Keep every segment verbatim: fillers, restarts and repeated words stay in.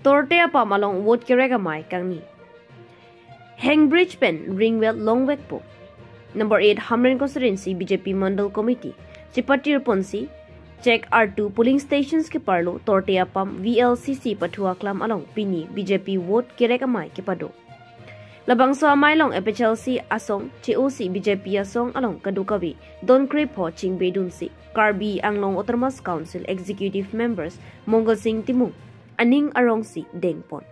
Torte apam along vote kerek amei kangni. Hang bridge pen ring well longvekpo. Number eight Hamren constituency B J P Mandal Committee chepatir ponsi Chek R two polling stations keparlo Torte apam V L C C pathu aklam along pini B J P vote kerek amei kepado. Labangso amei along F H L C asong che-osi B J P asong along kadokave don krepho chingbedunsi Karbi Anglong Autonomous Council Executive Members Mongal Sing Timung aning arongsi dengpon.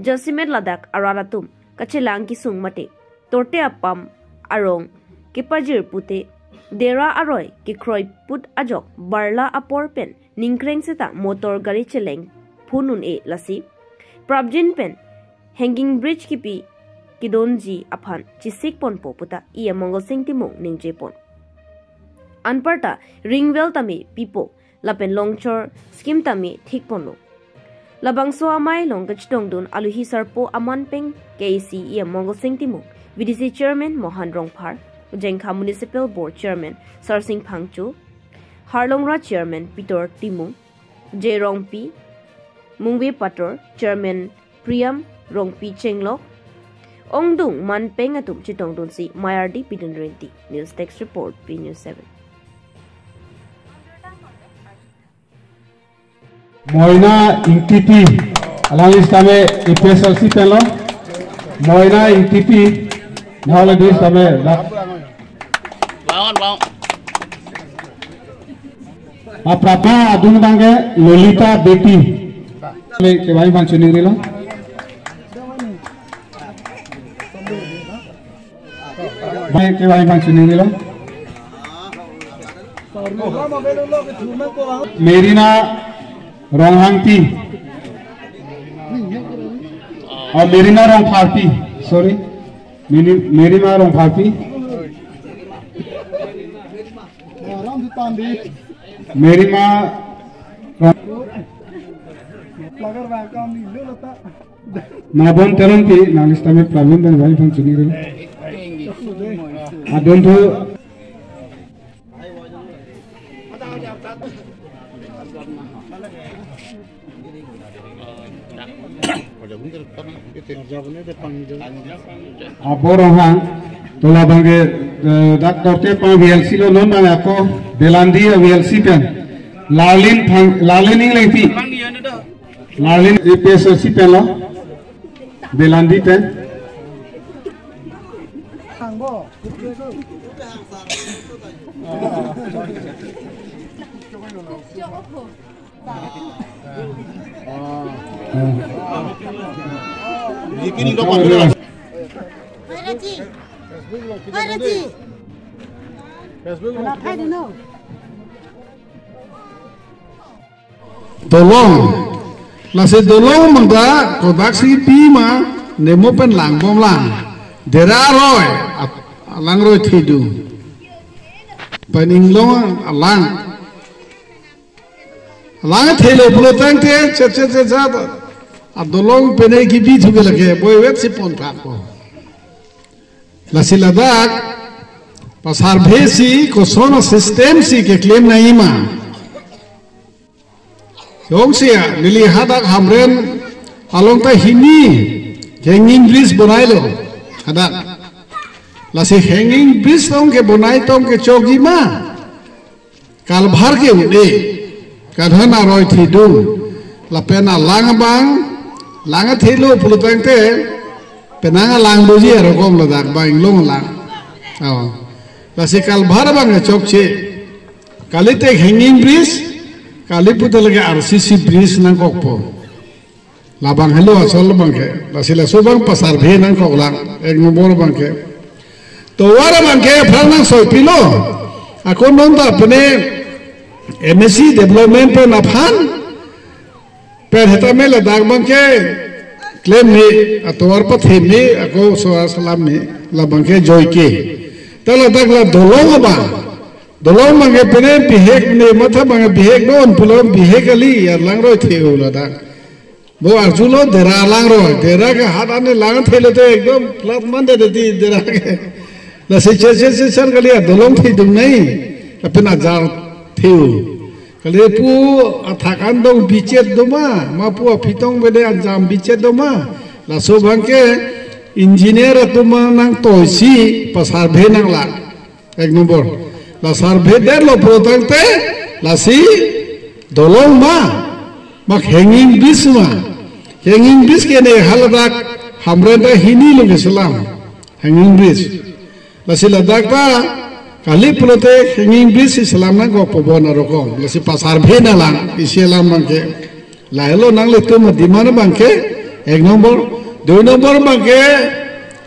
Jasemet ladak arat atum kachelang kesung mate Torte apam arong kepajir pute dera aroi kekroi put ajok barla apor pen ningkreng seta motor gari cheleng phunun-e lasi prapjin pen hanging bridge kipi kedonji aphan chesik ponpo puta E M Mongal Sing Timung ningjepon. Anparta ring well tame pipo lapen longchor scheme tame thik ponlo. Labangso amei along kachetongdun aluhi sarpo aman pen K A C E M Mongal Sing Timung, V D C Chairman Mohan Rongphar, Jengkha Municipal Board Chairman Sarsing Phangcho, Harlongra Chairman Peter Timung, J Rongpi, Mungve Pator Chairman Priyam Rongpi Chenglok, ongdung man pen atum chetongdunsi mei ardi pidun rinti. News Desk Report, P News seven. Moina Ingtipi, alangli sitame A P H L C penlo. Moina Ingtipi, nahole di sitame dak. Bangun, bangun. Aprapa adung abangke Lolita Beti. Kevang aphan chiningrilo. Bang kevang aphan chiningrilo. Merina Ronghangpi. Oh, Merina Rongpharpi. Sorry. Meri-, Merina Rongpharpi. Merina Rong- Nabon Teronpi, nangli sitame Pravin Dembari aphan chiningrilo. Adon thu. Abo Ronghang, to labangke, eh, dak Torte apam V L C lo, non abang ako Belandi V L C pen. Larlin Phang, Larlin Inglengpi. Larlin A P H L C penlo. Belandi pen. Dolong. Lasi dolong mangta kodaksi pima nemo pen langbomlang. Dera aroi, ap-, alangroi thedung. Pen inglong alang. Alang thelo pulotangte, chet, chet, chet, chet. Adolong pene kibi thuke lake, boi wet si pon thakpo. Lasi ladak, pasarbhe si, koson asystem si keklem nangji ma. Jongsi ya, neli hadak Hamren along ta hini, hanging bridge bonailo, hadak. Lasi hanging bridge tong kebonai tong kechokji ma. Kalbhar ke un-e, kadhan aroi thedung, lapen alang abang, lang thelo pulotangte, penang alang doji arokom ladak bang inglong lang. Oh. Lasi kalbhar abang chokche, kalite hanging bridge, kali puta lake R C C bridge nangkokpo. Labang helo asol abangke, lasi laso abang pasarbhe nangkoklang, ek nombor abangke. Tovar abangke aphrang nangsoipilo, ako non ta pene M A C development pen aphan, per hetame ladak abangke klem ni, atovar pathe ni, ako soa salam ni, labangke joike. Ta ladak la dolong abang, dolong abangke pene bihek ni, matha abangke bihek non, pulo bihek kali, ya langroi theu ladak. Bo arjulo dera langroi, dera ke hat ane lang thelo te ekdom plat man de de dera ke. Lasi che che che char kali adolong thedung nai, lapen ajar theu. Kali pu athak andong bichet doma, ma pu aphi tong bede anjam bichet doma. Laso abangke engineer atum nangtoisi pa survey nanglang. Ek number. La survey detlo pulotangte, lasi dolong ma, ma hanging bridge ma. Hanging bridge ke ne haladak Hamren ta hini lo keselam. Hanging bridge. Lasi ladak ta kali pulote hanging bridge si selam nangkokpo bon arokom. Lasi pa survey nanglang, isi alam abangke. Lahelo nanglitum demand abangke, ek number, dui number abangke,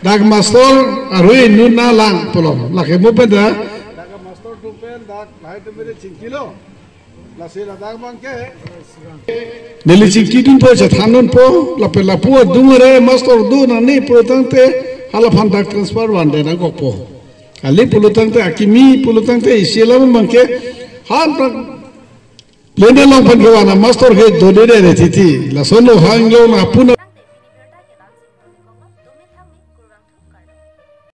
dak mastor arui nun nanglang pulo. Lake mo pen ta. Dak mastor atum pen, dak lahai atum pen chingkilo. Lasi ladak abangke. Neli chingkidunpo, chethandunpo, lapen lapu adung are mastor do nani pulotangte, halaphan dak transfer vande nangkokpo. Kali pulotangte, akimi pulotangte, isi alam abangke, han prak Lene along pen kevan amastor ke dodede titi. Lason lo hang lo na puna